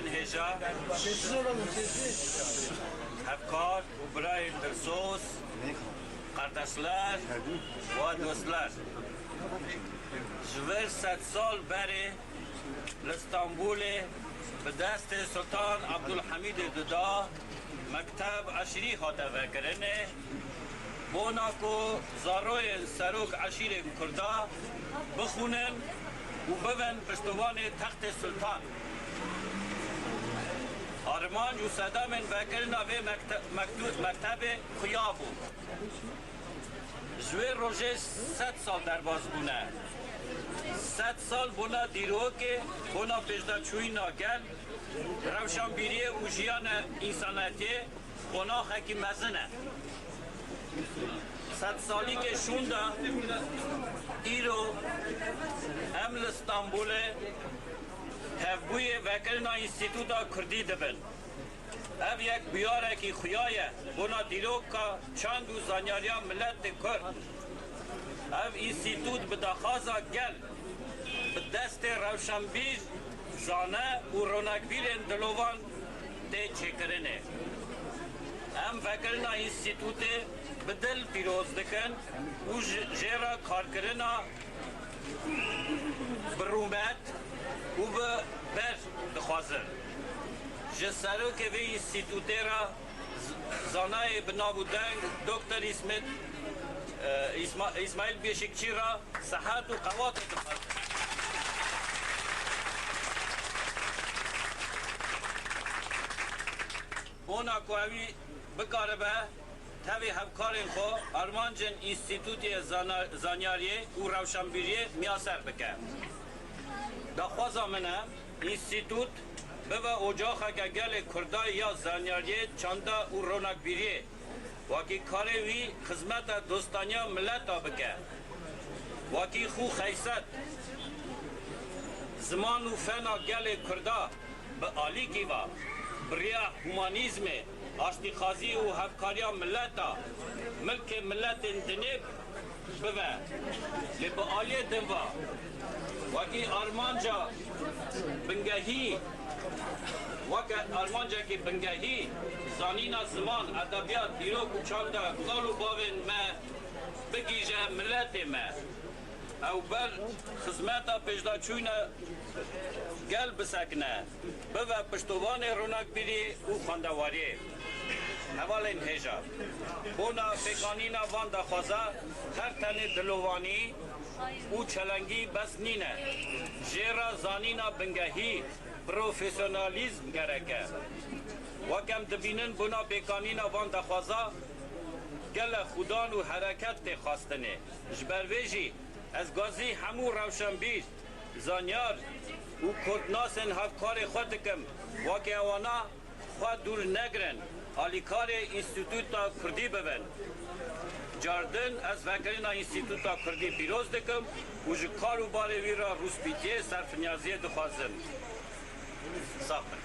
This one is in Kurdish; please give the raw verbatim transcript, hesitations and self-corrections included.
Hêja, hevkar û birayên dilsoz, kardeşler ve dostlar. Ji vir sed sal berê li Stenbolê bi destê Sultan Abdulhamîdê Duda mekteb eşîrî hate vekirinê. Bona ku zaroyên serok eşîrên Kurda bixwînin û bibin piştovanê textê Sultan. Armanc û sedemên vekirina vê mekte-, mektu-, mektebê xuya bû. Ji wê rojê sed sal derbas bûne. Sed sal bona dîrokê, bona pêşdaçûyîna gel, rewşanbîriyê û jiyana însanetiyê qonaxekî mezin e. Sedsalîkê şûnda îro em li Stenbolê hevbûyê vekirina Înstîtuta Kurdî dibin. Ev yek biyarekî xuya ye bona dîroka çand û zanyariya miletê Kurd. Ev înstîtût bi daxwaza gel, bi destê rewşenbîr, zane û ronakbîrên dilovan tê çêkirinê. Em vekirina înstîtûtê bi dil pîroz dikin û ji, jê re karkirina bi rûmet û bi ber dixwazin. Ji serokê vê înstîtûtê re z-, zanayê bi nav û deng Doktor Îsmet, e, Îsma-, Îsmaîl Beşikçî re sihet û qewatê dixwazin. Bona ku ewî bikaribe tevî hevkarên xwe armancên Înstîtûtê Zana-, Zanyariyê û Rewşenbîriyê miyaser bike. Daxwaza min e, înstîtût bibe ocaxeke gelê Kurda ya zanyariyê, çanda û ronakbîriyê. Wekî karê wî xizmeta dostaniya mileta bike. Wekî xû xeyset, ziman û fena gelê Kurda bi alîkî ve, bi riya humanîzmê, aştîxwazî û hevkariya mileta, milkê miletên dinê bibe. Lê bi aliyê din ve, wekî armanca bingehî, weke armancekî bingehî, zanîna ziman, edebiyat, dîrok û çanda kal û bavên me bigihîje miletê me. Ew ber xizmeta pêşdaçûyîna gel bisekine, bibe piştovanê ronakbîrî û xwendewariyê. Hevalên hêja, bona pêkanîna van daxwaza her tenê dilovanî û çelengî bes nîne. Jê re zanîna bingehî, profesyonalîzm gerek e. Wek em dibînin, bona pêkanîna van daxwaza gele xudan û hereket tê xwestinê. Ji ber vê jî ez gazî hemû rewşenbîr, zanyar û kurdnasên hevkarê xwe dikim, weke wana xwe dûr negirin, alîkarê Înstîtûta Kurdî bibin. Cardin ez vekirina Înstîtûta Kurdî pîroz dikim û ji kar û barê wî re rûspîtiyê, serfinyaziyê dixwazim. Sax bin.